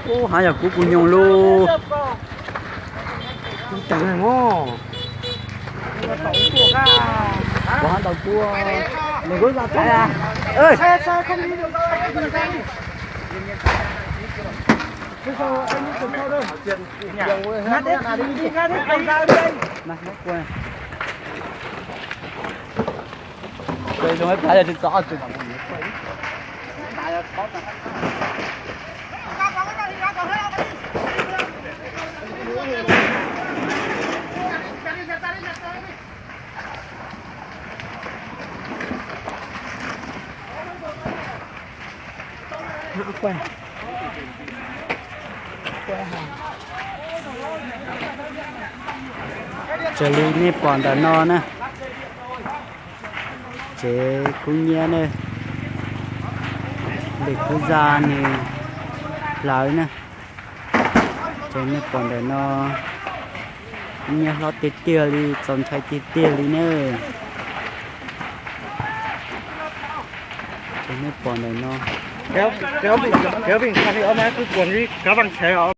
Ub, hav yog kub kuv nyoog lub. Raws li nej pom ntawm no na, tsev kub nyiab na, lwm kub zaj nws hlawv na. Ces nej pom ntawm no, kub nyiab hlob tiag tiag li, txaus ntshai tiag tiag li na. Ces nej pom ntawm no,